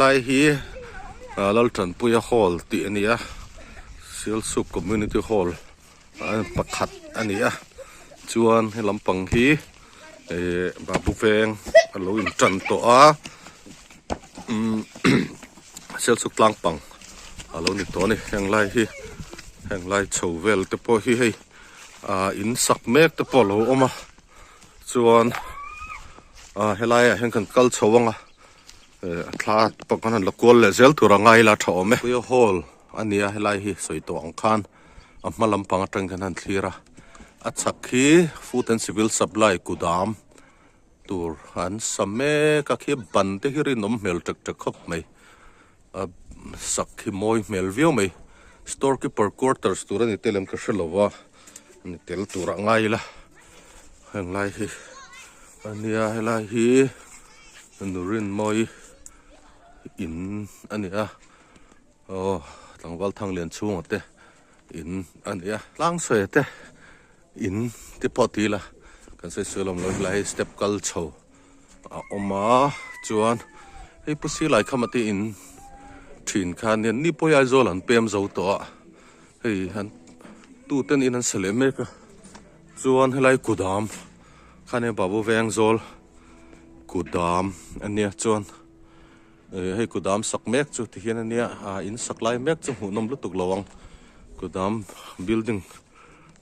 Helai hi Laltanpuia hall tih a ni a, Sialsuk community hall pakhat a ni a, chuan he lampang hi ihh babu veng a lo in tan tawh a umm Sialsuk tlang pang a lo ni tawh a ni heng lai hi heng lai chho vel te pawh hi hei ah in sak mek te pawh a lo awm a chuan ah helai ah hian kan kal chho ang a eh thla pawh kan han la kual leh zel tur a ngai ila tha awm e. Puia hall a ni a helai hi sawi tawh ang khan a hma lampang atang hian han thlir a a chhak hi food and civil supply kudam tur an sa mek a khi ban te hi rinawm hmel tek tek khawp mai a sak hi mawi hmel viau mai store keeper quarters tur a ni tel em ka hre lo va ni tel tur a ngai ila heng lai hi a nia helai hi nurinmawi in a ni a aw tlangval thanglian chhunga te in a ni a tlang sawi te in te pawh ti ila kan sawi sawi lawm lo helai hi step kal chho a awm a chuan hei pu silai khama te in thin kha nia ni pawh hi Aizawl an pem zo tawh a hei an tuten in an sa leh mek a chuan helai kudam khania babu veng zawl kudam a nia chuan. Hei kudam sak mek chu ti hian ania ah in sak lai mek chu hmuh nawm lutuk lo ang kudam building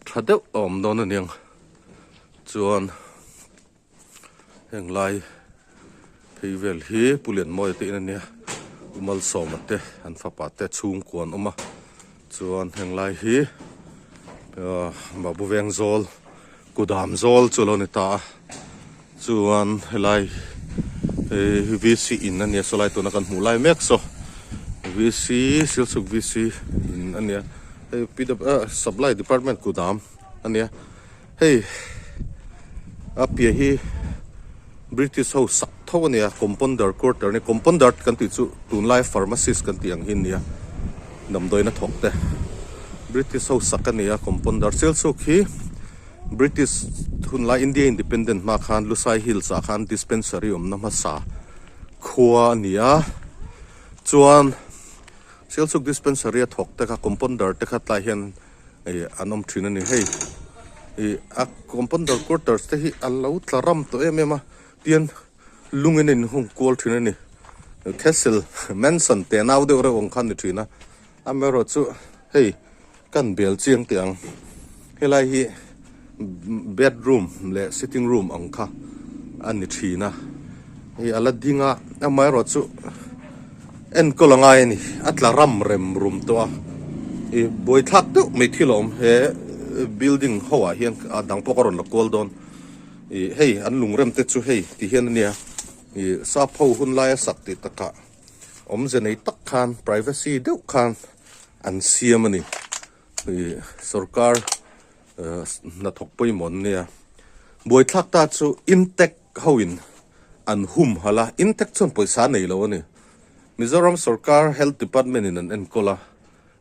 tha deuh a awm dawn aniang chuan heng lai phei vel hi Pu Lianmawia te in ania Pu Malsawma te an fapa te chhungkua an awm a chuan heng lai hi ah Babu Vengzawl Kudam zawl chu a lo ni ta a chuan helai hi VC in a nia saw lai tuna kan hmuh lai mek saw VC Silchuk VC in a nia hei PW supply department kudam a nia hei a piah hi British ho sak tho a nia compounder quarter a nia compounder kan tih chu tunlai pharmacist kan tih ang hi a nia damdawiin a thawk te British ho sak a nia compounder Silchuk hi British hunlai India independent hma khan Lusai Hills ah khan dispensary awmna hmasa khua a ni a chuan Silchuk dispensary a thawk te kha compounder te kha tlai hian ih an awm thin a ni hei ih a compounder quarters te hi a lo tla ram tawh em em a tian lungin a inhung kual thin a ni castle mansion te nau deuh reuh ang kha a ni thin a amaherawh chu hei kan bel chiang teh ang helai hi bedroom leh sitting room ang kha a ni thin a hei a la ding a amaherawh chu enkawl a ngai a ni a tla ram rem rum tawh a ih buaithlak deuh mai thil a awm he building ho ah hian a dang pawh ka rawn la kual dawn. Ih hei an lungrem te chu hei ti hian a nia ih sap ho hun laia sak tih takah awmze nei tak khan privacy deuh khan an siam a ni ih sorkar hnathawk pawimawh an nia buaithlak ta chu intact ho in an hum halh a intact chuan pawisa a nei lo a ni Mizoram sorkar health department in an enkawl a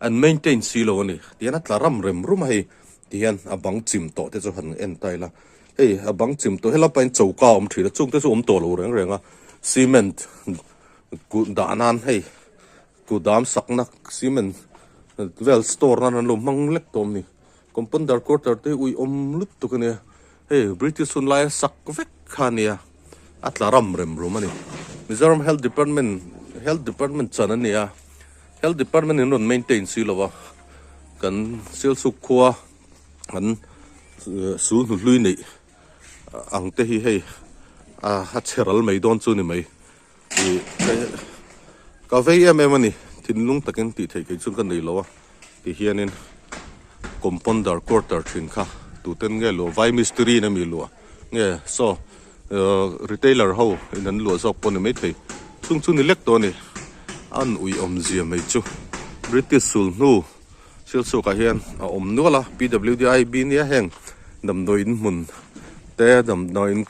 an maintain si lo a ni tihian a tla ram rem rum a hei tihian a bang chim tawh te chu han en ta ila hei a bang chim tawh helai pawh hian choka a awm thin a chung te chu awm tawh lo reng reng a cement kut dah nan hei kut dam sakna cement vel store nan an lo hmang lek tawh a ni compounder quarter te hi ui awm lut tuk a nia hei british hun laia sak vek kha a nia a tla ram rem rum a ni Mizoram health department health department chan a ni a. Health department in rawn maintain si lo a, kan Sialsuk khua an sul hnu hlui neih ang te hi hei a chhe ral mai dawn chu ni mai ih ka vei em em a ni thinlung takin tih theih kei chuan ka nei lo a ti hianin compounder quarter thin kha tuten nge luah vai mistiri in ami luah nge saw Retailer ho in an luah zawk pawh a ni maithei. Chung chu ni lek tawh a ni. An ui awmzia mai chu British sul hnu Silchuk ah hian a awm nual a. PWDIB nia heng damdawi in hmun te damdawi in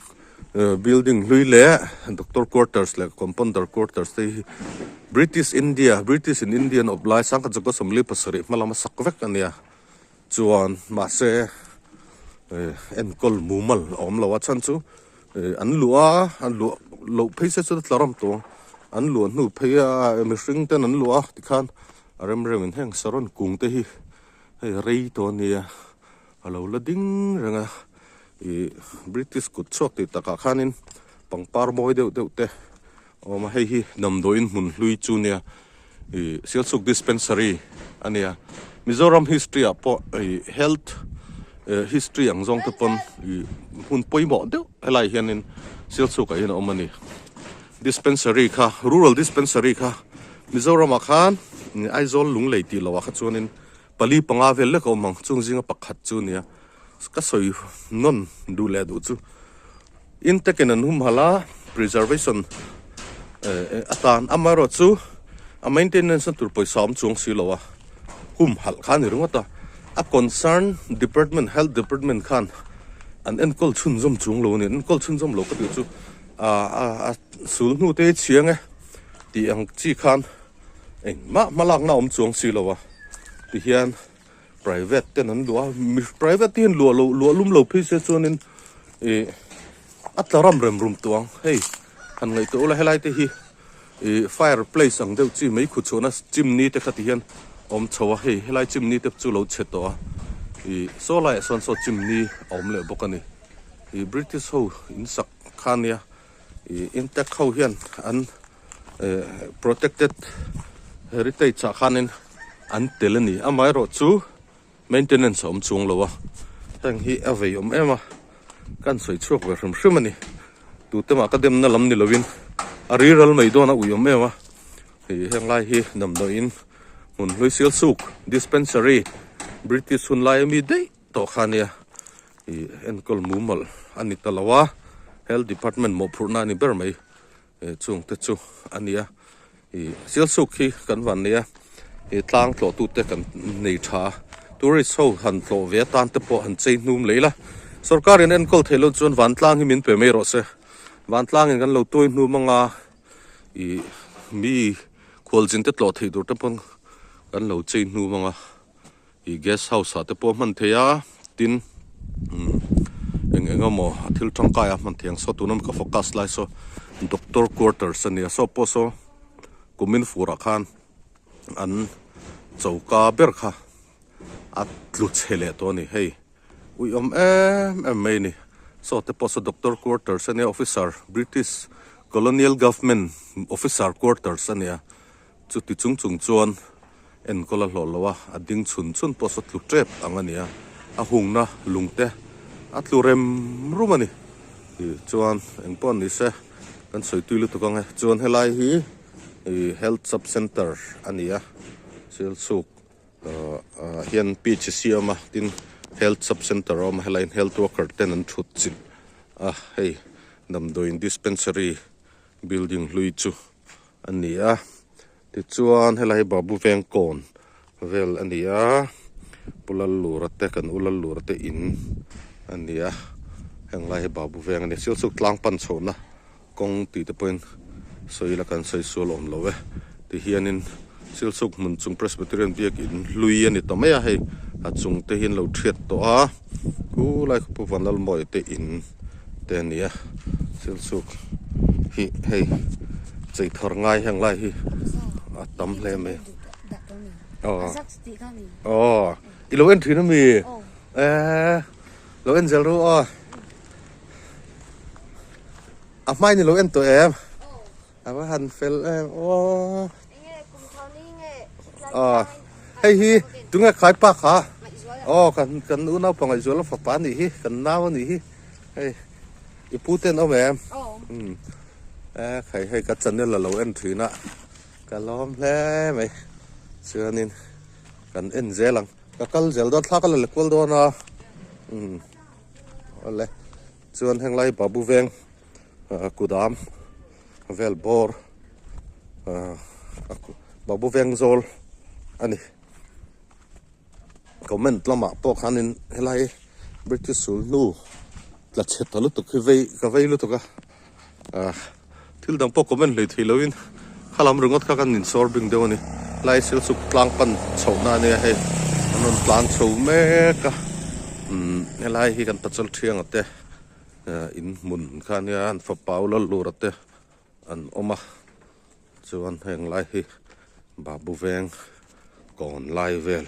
building hlui leh doctor quarters leh compounder quarters te hi British India British in Indian awp lai sangkhat zakua 47 hma lama sak vek a nia. Chuan mahse enkawl mumal a awm lo a chhan chu an luh a an luh loh phei se chuan a tla ram tawh ang. An luah hnu phei a mihring ten an luah a tikhan a rem rem in heng saron kung te hi hei rei tawh a nia a lo la ding reng a ih British kut chhuak tih takah khanin pangpar mawi deuh deuh te a awm a hei hi damdawiin hmun hlui chu nia ih Sialsuk dispensary a nia Mizoram history ah pawh ih health history ang zawng te pawn ih hmun pawimawh deuh helai hianin Sialsuk ah hian a awm a ni. Dispensary kha, Rural Dispensary kha Mizoramah khan Aizawl Lunglei tih loh ah kha chuanin pali panga vel lek a awm ang, chung zinga pakhat chu a nia. Ka sawi nawn duh leh duh chu intaken an humhalh a, preservation atan amaherawhchu a maintenance na tur pawisa awm chuang si lo a, humhalh kha a ni ringawt a. A concern department, health department khan an enkawl chhunzawm chung lo a ni, an enkawl chhunzawm lo ka tih chu. A sul hnu te hi chhiang e tih ang chi khan engmah hmalakna awm chuang si lo a tihian private ten an luah a mi private te hian luah loh luah lum lo phei se chuanin ih a tla ram rem rum tawh ang hei han ngaihtuah ula helai te hi ih fire place ang deuh chi mai khu chhuahna chimney te kha tihian awm chho a hei helai chimney te chu lo chhe tawh a ih saw laiah sawn saw chimney a awm leh bawk a ni ih British ho in sak. Kha nia ih intact ho hian an eh protected heritage ah khanin an tel a ni amaherawhchu maintenance a awm chuang lo a heng hi a vei awm em a kan sawi chhuak ve hrim hrim a ni tute mah ka demna lam ni lovin a riral mai dawn a ui awm em a ih heng lai hi damdawiin hmun hlui Sialsuk dispensary British hun lai ami daih tawh kha nia ih enkawl mumal a ni ta lo a health department mawhphurhna a ni ber mai eh chung te chu a ni a ih Sialsuk hi kan van nei a ih tlang tlawh tu te kan nei tha a tourist ho han tlawh ve atan te pawh han chei hnum leh ila sorkar in enkawl theih loh chuan vantlang hi min pe mai rawh se vantlang in kan lo tuai hnum anga ih mi khualzin te tlawh theih tur te pawn kan lo chei hnum anga. Ih guest house ah te pawh a hman thei a tin umm eng eng emaw a thil tangkai a hman thei ang saw tuna ka focus lai saw doctor quarters a nia saw pawh saw kumin fur ah khan an choka ber kha a tlu chhe leh tawh a ni hei ui awm em em mai a ni saw te pawh saw doctor quarters a nia officer british colonial government officer quarters a nia chuti chung chung chuan. Enkawl a hlawh lo a, a ding chhun chhun pawh saw tlu tep ang a ni a, a hungna lung te a tlu rem rum a ni. Ih chuan eng pawh ni se kan sawi tui lutuk ang e. Chuan helai hi ih health sub center a ni a, Sialsuk ah hian PHC a awm a, tin health sub center a awm a, helaiin health worker ten an thut chilh a, hei damdawiin dispensary building hlui chu a ni a. Tichuan helai hi Babu veng kawn vel a ni a, Pu Lallura te kan U Lallura te in a ni a, heng lai hi Babu veng a ni. Silchuk tlang pan chhohna kawng tih te pawhin sawi ila kan sawi sual awm lo e. Tihianin Silchuk hmun chung Presbyterian biakin hlui a ni ta mai a, hei a chung te hi an lo thiat tawh a, khu lai khaw Pu Vanlalmawia te in te a ni a Silchuk hi hei chei thar ngai heng lai hi a tam hle mai aw aw i lo en thin ami eh lo en zel ru aw a hmain i lo en tawh em A va han fel em aw. Aw hei hi tunge khai pa kha aw kan kan unau pa ngaihzuala fapa anih hi kan nau anih hi hei i pu ten awm em umm e khai hei ka channel a lo en thin a ka lawm hle mai chuanin kan en zel ang ka kal zel dawn thla ka la leh kual dawn a umm awle chuan henglai babu veng. Kudam vel bawr Babu veng zawl a ni. Comment lamah pawh khanin helai British sul hnu tla chhe ta lutuk hi vei ka vei lutuk a, thil dang pawh comment hlei thei loin kha lam ringawt kha kan insawr bing deuh a ni. Helai Silchuk tlang pan chhohna a nia hei an rawn tlan chho mek a, helai hi kan pachal thianga te. In hmun kha ania an fapa u Lallura te an awm a. Chuan heng lai hi Babu veng kawn lai vel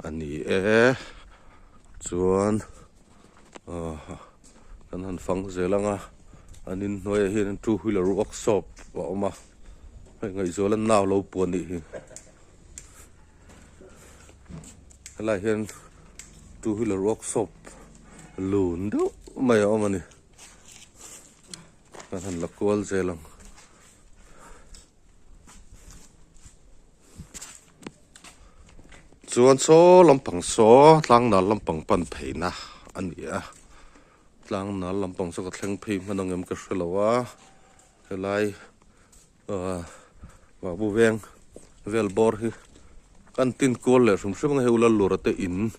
a ni e. Chuan ahh kan han fang zel ang a, an inhnuaiah hian two wheeler workshop a awm a, hei ngaihzuala nau lo puan nih hi. Helaiah hian two wheeler workshop lun deuh mai a awm a ni. Kan han la kual zel ang. Chuan saw lampang saw tlangnal lampang pan pheina a ni a. Tlangnal lampang saw ka thleng phei hman ang em ka hre lo a. Helai Ahh Babu veng vel bawr hi kan tin kual leh hrim hrim ang hei ula lura te in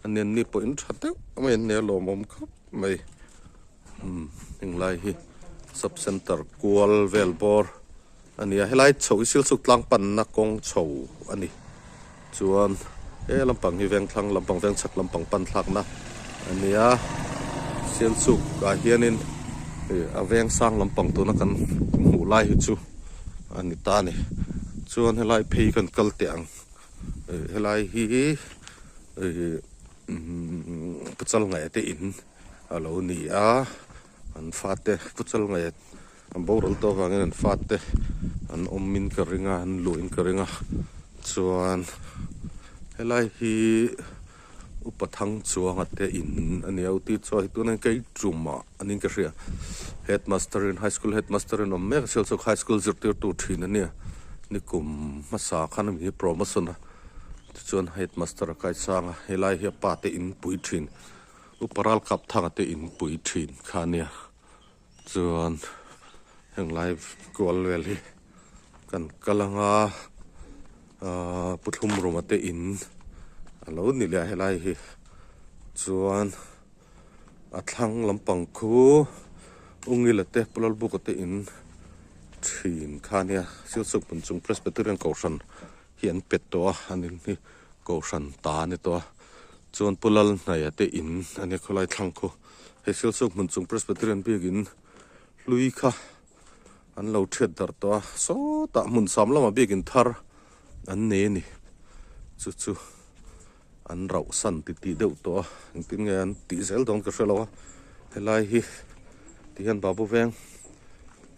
a nen ni pawh in tha deuh mai an nia lawmawm khawp mai umm heng lai hi sub center kual vel bawr a ni a helai chho hi Silchuk tlang panna kawng chho a ni. Chuan he lampang hi vengthlang lampang vengchhak lampang pan thlakna a ni a, Sialchuk ah hianin ih a veng sang lampang tuna kan hmuh lai hi chu a ni ta a ni. Chuan helai phei kan kal teh ang ih helai hi ih umm Puchal ngaih te in a lo ni a, an fate Puchal ngaih. An boral tawh avangin an fate an awmin ka ring a, an luhin ka ring a. Chuan helai hi Upa Thangchuanga te in a ni a, uti chuan hi tunah hian kei tumah a niin ka hria. Headmaster in high school headmaster in awm mek a, Sialsuk high school zirtirtu thin a nia. Nikum hmasa khan ami hi promotion a, tichuan headmaster a kaisang a, helai hi a pa te in pui thin, Upa Ralkapthanga te in pui thin kha a nia. Chuan heng lai kual vel hi kan kal ang a ahh pu thlum ruma te in a lo ni leh a helai hi chuan a thlang lampang khu ungila te pu lalbuka te in thin kha a nia silchuk hmun chung presbyterian kohhran hi an pet tawh a an in hi kohhran ta a ni tawh a chuan pu lalhnaia te in a nia khawlai thlang khu. Hei Silchuk hmun chung Presbyterian biakin hlui kha an lo thiat darh tawh a, sawtah hmun sam lamah biakin thar an nei a ni. Chu chu an rauh san ti tih deuh tawh a, engtin nge an tih zel dawn ka hre lo a. Helai hi ti hian Babu Veng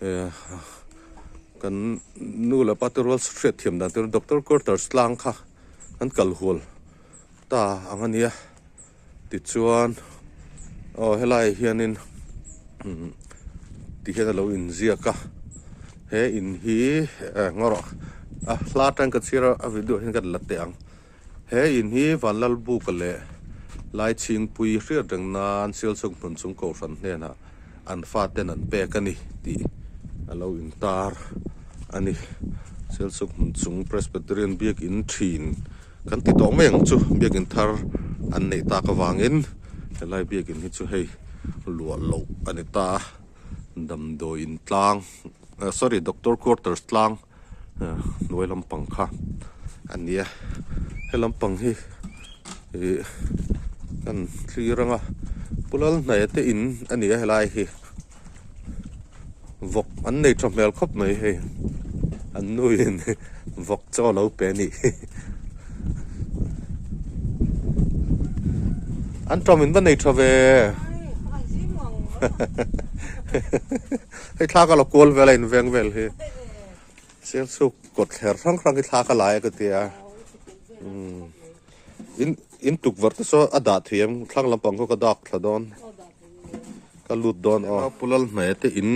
eh kan nu leh pa te rual hriat thiam dan tur Doctor Quarters tlang kha an kal hual ta ang a nia. Tichuan aw helaiah hianin umm ti hian a lo inziak a he in hi eh ngaw rawh a hla atang ka chhiar a a video hian ka la teh ang he in hi Vanlalbuka leh Laichhingpui hriat reng nan Sialchuk hmun chung kohhran hnenah an faten an pek a ni tih a lo intar a ni Sialchuk hmun chung Presbyterian biakin thin. Kan ti tawh mai ang chu biakin thar an neih tak avangin helai biakin hi chu hei luah loh a ni ta a, damdawiin tlang sorry doctor quarters tlang hnuai lampang kha a ni a, he lampang hi ih kan thlir ang a Pu Lalhnaia te in a ni a helai hi. Vawk an nei tha hmel khawp mai hei an nuin vawk chaw lo pe a nih hi an tawm in va nei tha ve hei thla ka la kual vel a in veng vel hi Sialsuk kawt thler hrang hrang hi thla ka lai a ka tia in in tukverh te saw a dah thiam thlang lampang khaw ka dak thla dawn. Ka lut dawn aw. Pu Lalhnaia te in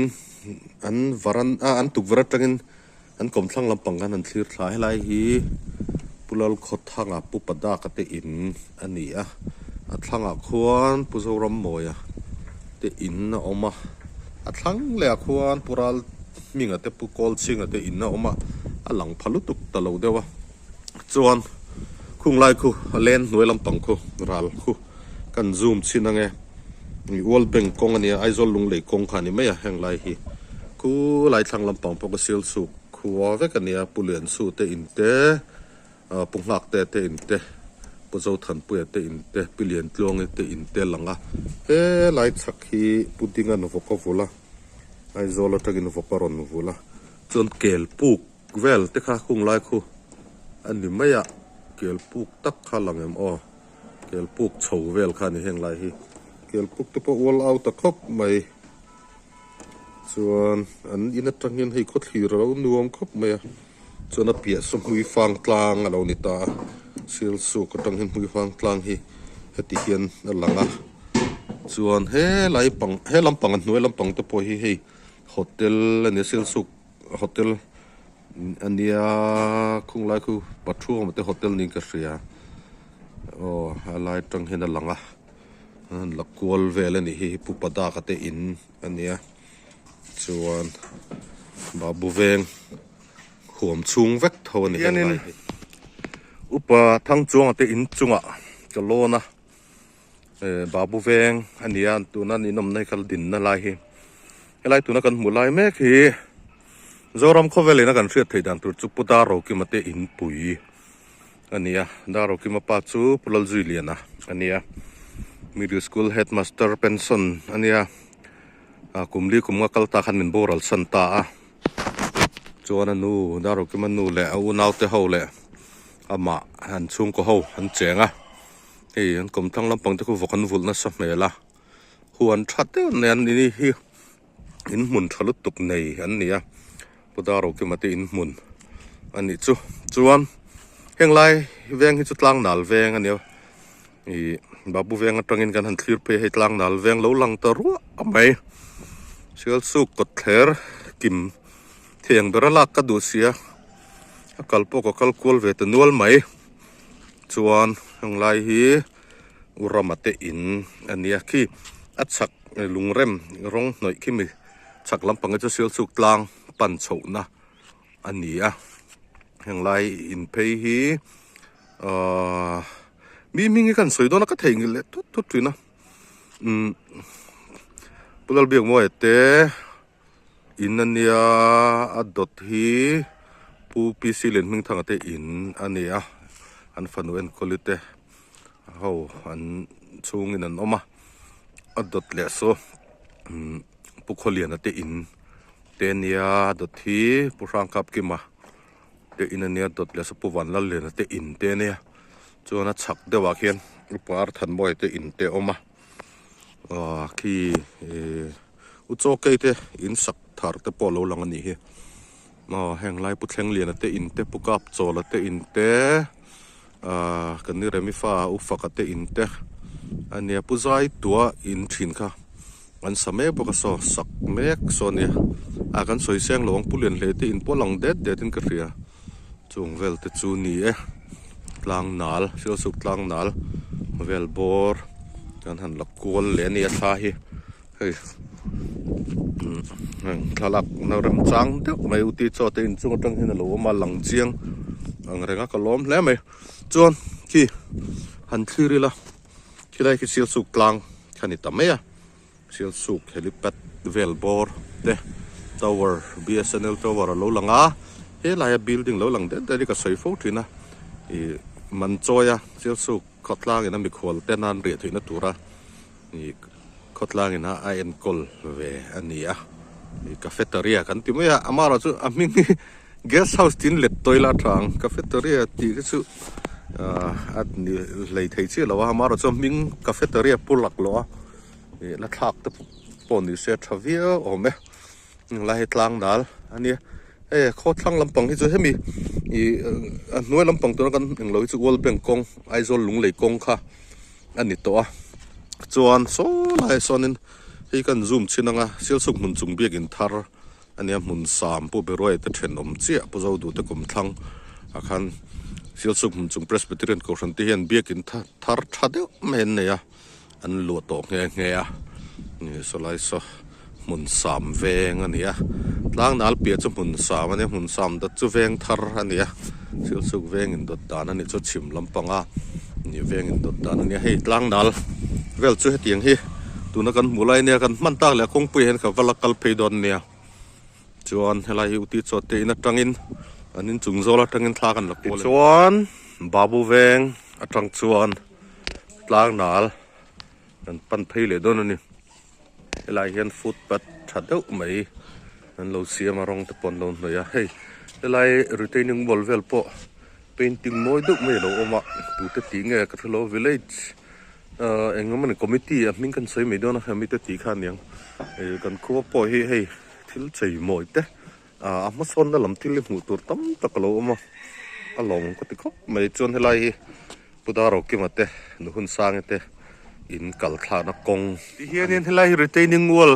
an varan a an tukverh atangin an kawmthlang lampang khan an thlir thla helai hi Pu Lalkhawthanga Pu Padaka te in a ni a a thlangah khuan Pu Zorammawia te in a awm a a thlang leh ah khuan Pu Ralhminga te Pu Kawlchhinga te in a awm a a lang pha lutuk ta lo deuh a chuan khung lai khu a len hnuai lampang khu ral khu. Kan zoom chhin ange. World Bank kawng a nia, Aizawl Lunglei kawng kha a ni mai a heng lai hi. Khu lai thlang lampang pawh ka sil chhuk khua vek a nia, Pu Lianchhu te in te, Pu Nghakte te in te, Pu Zothanpuia te in te, Pi Liantluangi te in te lang a. He lai chhak hi Pu Dinga'n vawk a vul a, Aizawl atangin vawk a rawn vul a. Chuan kel puk vel te kha khung lai khu a ni mai a, kel puk tak kha lang em aw, kel puk chho vel kha a ni heng lai hi, kel puk te pawh ual au ta khawp mai. Chuan an in atang hian hei khawthlir a lo nuam khawp mai a, chuan a piah saw hmui fang tlang a lo ni ta a, Sialsuk atang hian hmui fang tlang hi heti hian a lang a, chuan helai pang he lampang a hnuai lampang te pawh hi hei hotel a nia Sialsuk hotel a nia khung lai khu Pathuama te hotel niin ka hria aw a lai atang hian a lang a. An la kual vel a nih hi Pu Padaka te in a nia chuan Babu veng huam chhung vek tho a ni heng lai hi. Upa Thangchuanga te in chungah ka lawn a eh Babu veng a nia tuna an inawmna hi ka la dinna lai hi helai tuna kan hmuh lai mek hi Zoram khawvel ina kan hriat theih dan tur chu Pu Darrokima te inpui. A ni a, Darokima pa chu Pu Lalzuiliana a ni a, Middle School Headmaster pension a ni a, kum li kum nga kal ta khan min boral san ta a, chuan a nu Darokima nu leh a unaute ho leh amah an chhungkaw ho an cheng a, hei an kawmthlang lampang te khu vawk an vulh nasa hmel a, huan tha deuh nen ni hi in hmun tha lutuk nei an ni a Pu Darokima te in hmun a nih chu chuan heng lai veng hi chu tlang nal veng a nia ih Babu veng atangin kan han thlir phei a hei tlang nal veng lo lang ta ruah mai Sialsuk kawt thler kim thei ang bera lak ka duh sia a kal pawh ka kal kual ve ta nual mai chuan heng lai hi. U Rama te in a nia khi a chhak lungrem rawng hnawih khi mi chhak lampang hi chu Sialsuk tlang pan chhohna a ni a heng lai in phei hi ahh mi hming hi kan sawi dawn a ka theihnghilh leh thut thut thin a umm Pu Lalbiakmawia te. In a nia a dawt hi Pu PC Lianhmingthanga te in a ni a an fanu enkawli te ho an chhungin an awm a a dawt leh saw umm Pu Khawliana te in te a nia a dawt hi Pu Hrangkapkima te in a nia a dawt leh saw Pu Vanlalliana te in te a nia chuan a chhak deuhah khian Upa Arthanmawia te in te a awm a aaa khi ihh. U chaw kei te in sak thar te pawh a lo lang a nih hi aw heng lai pu thleng liana te in te pu kap chawla te in te ahh kan ni remi fa u faka te in te a nia pu zai tua in thin kha an sa mek bawk a saw sak mek saw a nia ah kan sawi seng lo ang pu lian hle te in pawh a lang det det in ka hria chung vel te chu ni e tlang nal sialsuk tlang nal vel bawr kan han la kual leh a nia thla hi. Hei heng thlalak na remchang deuh mai u tih chaw te inchung atang hian a lo awm a lang chiang ang reng a ka lawm hle mai chuan khi han thlir ila khilai khi sialsuk tlang kha ni ta mai a sialsuk helipad vel bawr te tower bsnl tower a lo lang a helaia building lo lang det det hi ka sawi fo thin a ih man chawi a sialsuk khawtlang in a mikhual te nan riah theihna tura. Ih khawtlang in a a enkawl ve a ni a ih cafeteria kan ti mai a amaherawh chu a hming hi guest house tin let tawi la tha ang cafeteria tih te chu ah a ni hlei thei chiah lo a amaherawh chu a hming cafeteria pu laklawh a ih la thlak te pawh ni se a tha viau awm e helai hi tlang dal a nia hei khawthlang lampang hi chu hemi ih a hnuai lampang tuna kan englo hi chu world bank kawng Aizawl lunglei kawng kha. a ni tawh a chuan saw laiah sawnin hei kan zoom chhin anga Sialsuk hmun chung biakin thar a nia hmun sam Pu Beruaia te thenawm chiah Pu Zoduhte kum thlang ah khan Sialsuk hmun chung Presbyterian Kohhran te hian biakin thar tha deuh mai an nei a an luah tawh nghe nghe a saw lai saw hmun sam veng a ni a tlang nal piah chu hmun sam a nia hmun sam dawt chu veng thar a ni a Sialsuk veng in dawt dan a nih chu chhim lampanga ni veng in dawt dan a nia hei tlang nal vel chu hetiang hi tuna kan hmuh lai ania kan hman tak leh a kawngpui ah hian ka va la kal phei dawn nia chuan helai hi uti chaw te in atangin an inchung zawl atangin thla kan la kual a ni chuan Babu veng atang chuan tlang nal kan pan phei leh dawn a ni. Helai hian footpath tha deuh mai An lo siam a rawng te pawh an lo hnawih a hei helai retaining wall vel pawh painting mawi deuh mai a lo awm a tute tih nge ka hrelo village ahh eng emaw ni committee a hming kan sawi mai dawn a hemi te tih kha aniang ih kan khua pawh hi hei thil chei mawi te ah a hmasawnna lam thil hi hmuh tur tam tak a lo awm a a lawm ka ti khawp mai chuan helai hi Pu Darokima te Nuhunsangi te in kal thlahna kawng ti hianin helai hi retaining wall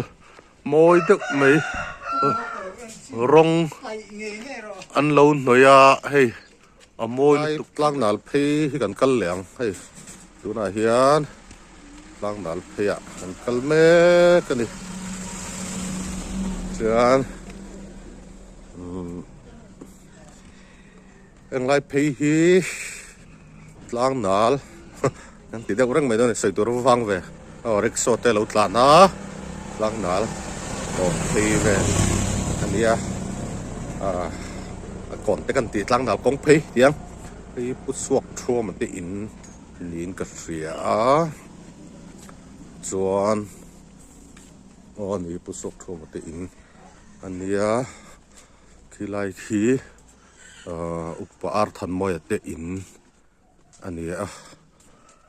Mawi deuh mai rawng an lo hnawih a hei a mawi lutuk tlang nal phei hi kan kal leh ang hei tunah hian tlang nal phei ah kan kal mek a ni chuan umm Henglai phei hi tlang nal kan ti deuh reng mai dawn a ni sawi tur vang ve aw rickshaw te lo tlan a tlang nal kawn phei vel a ni a ah a kawn te kan tih tlang nal kawng phei tiang hei pu chhuak thuam te in niin ka hria a chuan aw a ni pu chhuak thuam te in a nia khilai khi. Ahh upa Arthanmawia te in a ni a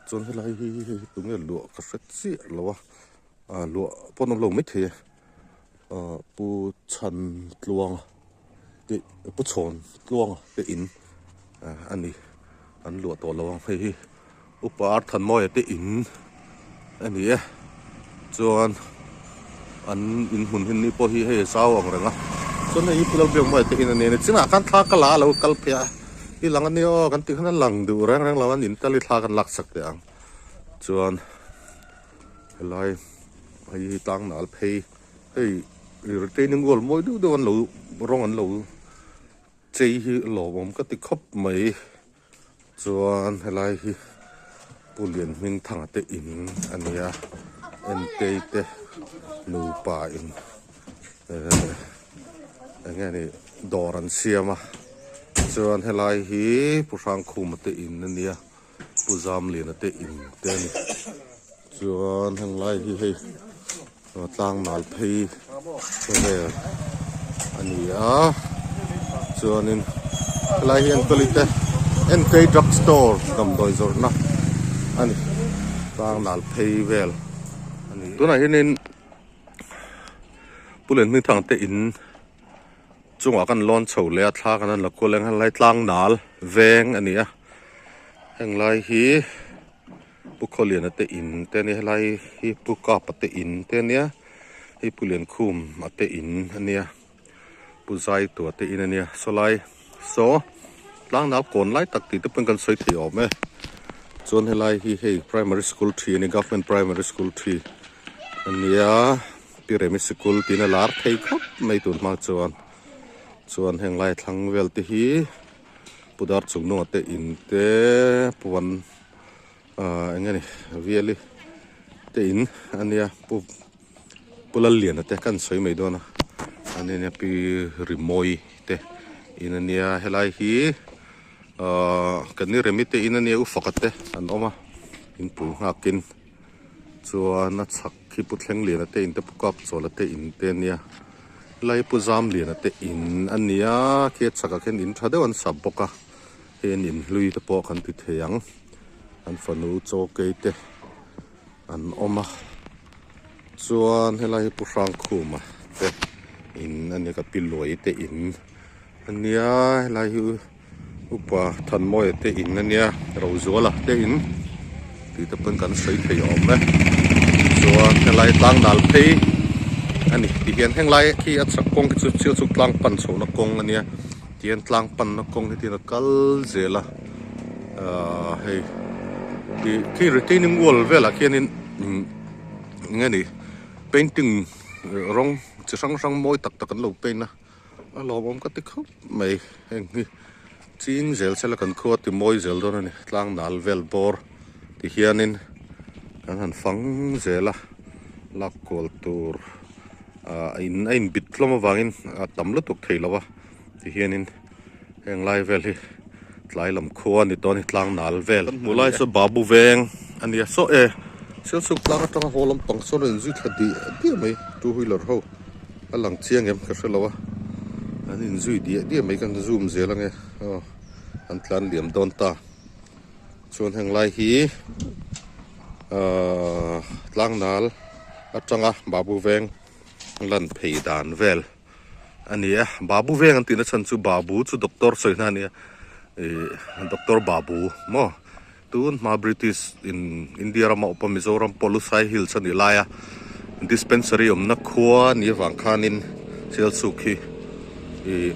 chuan helai hi hei tunge luah ka hre chiah lo a ah luah pawh an awm lo maithei e ah pu chhan tluanga te pu chhawn tluanga te in a ni an luah tawh lo ang hei hi Upa Arthanmawia te in a ni e chuan an inhmun hi ni pawh hi hei a zau ang reng a chuan hei hi Pu Lalbiakmawia te in a ni a ni chinah khan thla ka la a lo kal phei a i lang a nia aw kan tih khan a lang duh reng reng lo a an in tal hi thla kan lak sak teh ang chuan helai hei hi tlang nal phei hei retaining wall mawi deuh deuh an lo rawng an lo chei hi lawmawm ka ti khawp mai. Chuan helai hi Pu Lianhmingthanga te in a ni a Entei te nupa in ehh eng nge ni dawr an siam a chuan helai hi Pu Hrangkhuma te in a nia Pu Zamliana te in te a ni chuan henglai hi hei tlang nal phei vel a ni a chuanin helai hi enkawl te NK drug store damdawi zawrhna a ni tlang nal phei vel a ni tunah hianin Pu Lianhmingthang te in chungah kan lawn chho leh a thla kan han la kual eng helai tlang nal veng a ni a henglai hi. Pu Khawliana te in te a nia helai hi Pu Kapa te in te a nia hei Pu Liankhum a te in a nia Pu Zaitua te in a nia sawlai saw tlangnal kawn lai tak tih te pawhin kan sawi thei awm e chuan helai hi hei primary school thi a ni government primary school thi a nia Pi Remi sikul tiin a lar thei khawp mai tun hma chuan chuan heng lai thlang vel te hi Pu Darchungnunga te in te puan. Ahh eng nge ni Viali te in a nia pu pu Lalliana te kan sawi mai dawn a a ni nia pi Rimawi te in a nia helai hi ahh kan ni Remi te in a nia u Faka te an awm a inpui nghakin chuan a chhak khi Pu Thlengliana te in te Pu Kapchawla te in te a nia helai hi Pu Zamliana te in a nia khi a chhakah khian in tha deuh an sap bawk a. Heng inhlui te pawh kan ti thei ang an fanu chaw kei te an awm a chuan helai hi Pu Hrangkhuma te in a nia ka pi Luai te in a nia helai hi upa Thanmawia te in a nia Rozuala te in tih te pawn kan sawi thei awm e chuan helai tlang nal phei a ni ti hian henglai khi a chhak kawng khi chu thil chu tlang pan chhohna kawng a nia. Tihian tlang panna kawng hi tiin a kal zel a ahh hei ih khi retaining wall velah khianin umm eng nge ni painting rawng chi hrang hrang mawi tak tak an lo paint a a lawmawm ka ti khawp mai heng hi ching zel sela kan khua ti mawi zel dawn a ni tlang nal vel bawr ti hianin kan han fang zel a lak kual tur ah in a inbit hlawm avangin a tam lutuk thei lo a. Ti hianin heng lai vel hi tlai lam khua a ni tawh a ni tlang nal vel. Kan hmuh lai saw Babu veng a nia saw e Sialsuk tlang atanga haw lampang sawn a inzui thla diah diah mai two wheeler ho. A lang chiang em ka hre lo a, an inzui diah diah mai kan zoom zel ange aw an tlan liam dawn ta. Chuan heng lai hi ahh tlangnal atanga Babu veng lan phei dan vel a ni a, Babu veng an tihna chhan chu Babu chu doctor sawina a nia ih doctor Babu maw. Tun hma British in India rama awpa Mizoram pawh Lusai Hills a nih laia dispensary awmna khua ni avang khanin Sialsuk hi ih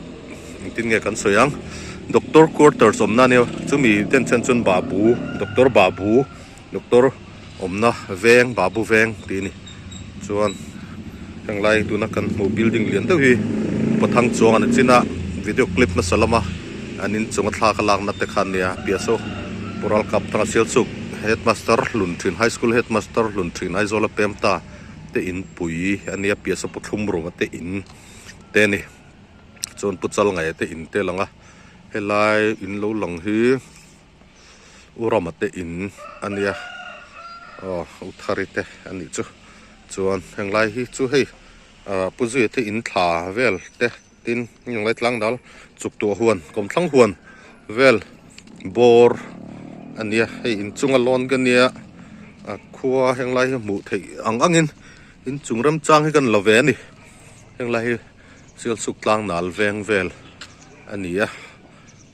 engtin nge kan sawi ang Doctor quarters awmna a nia chumi ten chen chuan Babu Doctor Babu Doctor awmna veng Babu veng tih a ni chuan heng lai tuna kan hmuh building lian deuh hi pathang chuang a ni chin a video clip hmasa lama an inchung a thla ka lakna te kha ania piah saw Pural cup thanga Sialsuk headmaster hlun thin high school headmaster hlun thin Aizawl a pem ta te in pui ania piah saw pu thlum ruma te in te a ni chuan pu chal ngaih te in te lang a helai in lo lang hi. U Rama te in a nia aw U Thari te a nih chu chuan heng lai hi chu hei ah Pu Zuia te in thla vel te tin heng lai tlang dal chuk tuah huan kawmthlang huan vel bawr a nia hei inchunga lawn ka nia a khua heng lai hi hmuh theih ang angin inchung remchang hi kan la ve a ni heng lai hi Sialsuk tlang nal veng vel a ni a.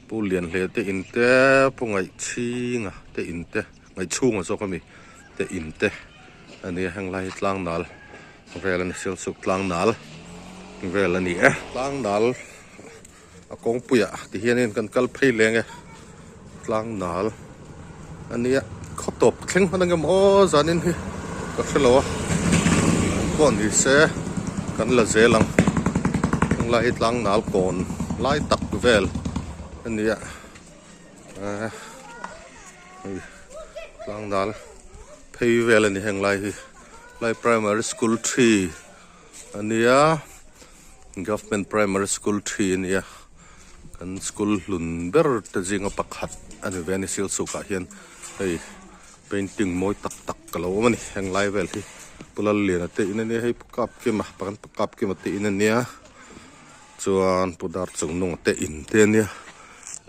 Pu Lianhle te in te, Pu Ngaihchhinga te in te, Ngaihchhunga zawk a mi te in te a ni a, heng lai hi tlang nal vel a ni, Sialsuk tlang nal vel a ni e. Tlang nal a kawngpuiah ti hianin kan kal phei leng e, tlang nal a nia, khaw tawp thleng hman ang em aw zanin hi ka hre lo a, an pawh ni se kan la zel ang, heng lai hi tlang nal kawn lai tak vel a nia eh hei tlang nal phei vel a ni heng lai hi lai primary school thi a nia government primary school thi a nia. Kan school hlun ber te zinga pakhat a ni ve a ni Silsuk ah hian hei painting mawi tak tak ka lo awm a ni heng lai vel hi Pu Lalliana te in a nia hei Pu Kapkima pakhat Pu Kapkima te in a nia chuan Pu Darchungnunga te in te a nia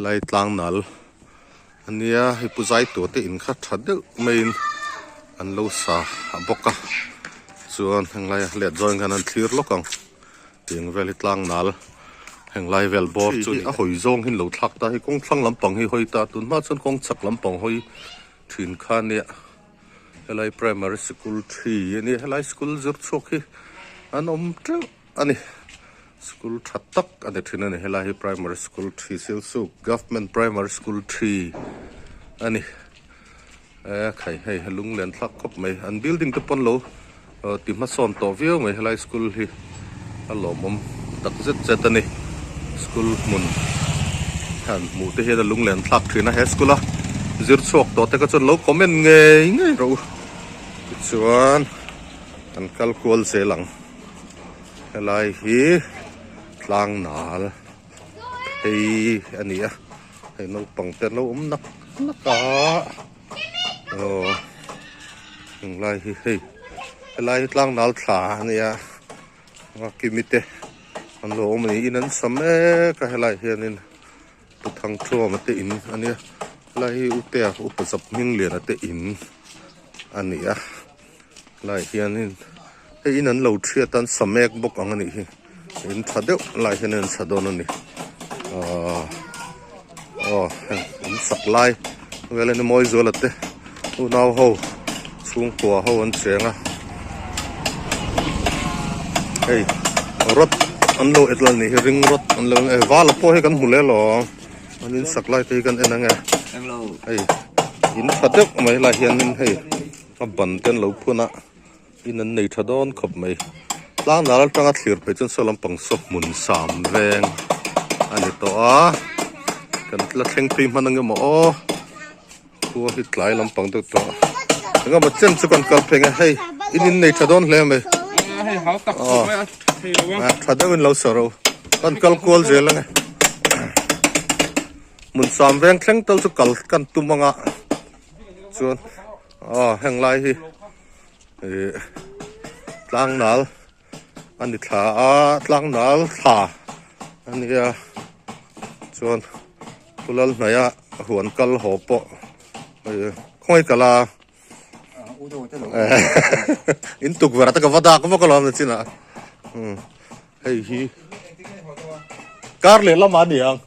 lai tlang nal a nia hei Pu Zaitua te in kha tha deuh maiin an lo sa bawk a chuan heng laia let zawng hian an thlir lawk ang. Tiang vel hi tlang nal heng lai vel bawr chu a hawi zawng hi an lo thlak ta hei kawng thlang lampang hi hawi ta tun hma chuan kawng chak lampang hawi thin kha nia helai primary sikul thi a nia helai sikul zir chhuak hi an awm teuh a ni sikul tha tak a ni thin a ni helai hi primary sikul thi Silsuk government primary school thi a ni. E khai hei a lung len thlak khawp mai an building te pawn lo ti hmasawn tawh viau mai helai school hi a lawmawm tak zet zet a ni school hmun hian hmuh te hian a lung len thlak thin a he school a zir chhuak tawh te kha chuan lo comment ngei ngei rawh u tichuan an kal kual zel ang helai hi tlang nal phei a ni a. Hei naupang te an lo awm nak nak a aw heng lai hi hei helai hi tlang nal thla a nia a kimi te an lo awm a ni in an sa mek a helai hianin pu thangthuama te in a nia helai hi utea upa zap hming liana te in a ni a helai hianin hei in an lo thiat a an sa mek bawk ang a nih hi. In tha deuh lai hian an sa dawn a ni ahh aw heng an sak lai vel a ni mawi zuala te unau ho chhungkua ho an cheng a hei rod an lo et la ni hi ring rod an lo e vala pawh hi kan hmu leh lo an in sak lai te hi kan en ang e hei in tha deuh mai lai hianin hei a ban te an lo phun a. In an nei tha dawn khawp mai. Tlang nal atanga thlir phei chuan saw lampang saw hmun sam veng a ni tawh a. Kan la thleng phei hman ang emaw aw. Khua hi tlai lampang deuh tawh. Eng emaw chen chu kan kal phei ang e. Hei in in nei tha dawn hle mai. Hei hau tak khawp mai a tha thei lo a. Tha deuhin lo sa ro. Kan kal kual zel ang e. Hmun sam veng thleng tal chu kal kan tum ang a. Chuan aw heng lai hi. Ih tlang nal a ni thla a tlang nal thla a nia chuan pu lal hnaia huan kal haw pawh hei khawngaih kal a in tukverh te ka va dak vak alawm nachinah hei hi kar leh lamah a ni ang.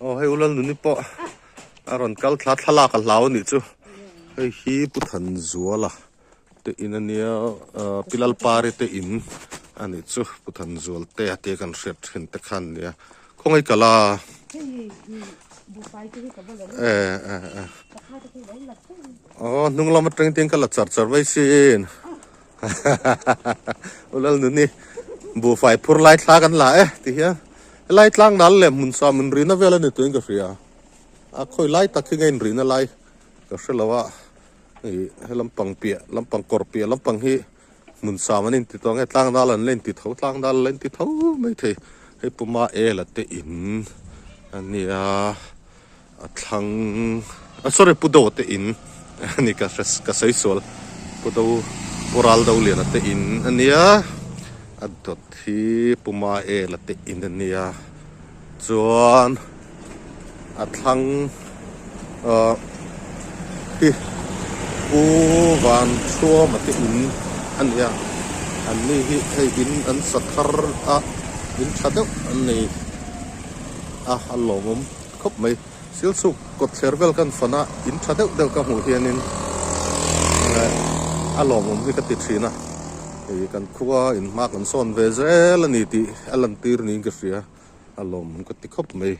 Aw hei u Lalnuni pawh a rawn kal thla thlalak a hlau a nih chu hei hi Pu Thanzuala te in a nia ah Pi Lalpari te in a nih chu Pu Thanzual te a tia kan hriat thin te khan a nia khawngaih kal a eh eh eh aw hnung lam atang te hian ka la char char mai sin. U Lalnuni buhfai phur lai thla kan la e ti hian helai tlang nal leh hmun sa min rihna vel a ni tuin ka hria a khawi lai tak hi nge in rihna lai ka hre lo a ih he lampang piah lampang kawr piah lampang hi hmun sam an inti tawh nge tlang nal an la inti tho tlang nal an la inti tho mai thei hei puma ela te in a nia. A thlang a sorry Pu Do te in a ni ka hre ka sawi sual Pu Do Pu Ral Do Liana te in a nia a dawt hi Pu Ma Ela te in a nia chuan a thlang ah hi Pu Van Thuama te in a nia an ni hi hei in an sa thar a in tha deuh an nei a a lawmawm. Khawp mai. Silchuk kawtthler vel kan fan a, in tha deuh deuh ka hmuh hianin a lawmawm hi ka ti thin a. Hei kan khua in hma kan sawn ve zel a ni tih a lantir niin ka hria. A lawmawm ka ti khawp mai.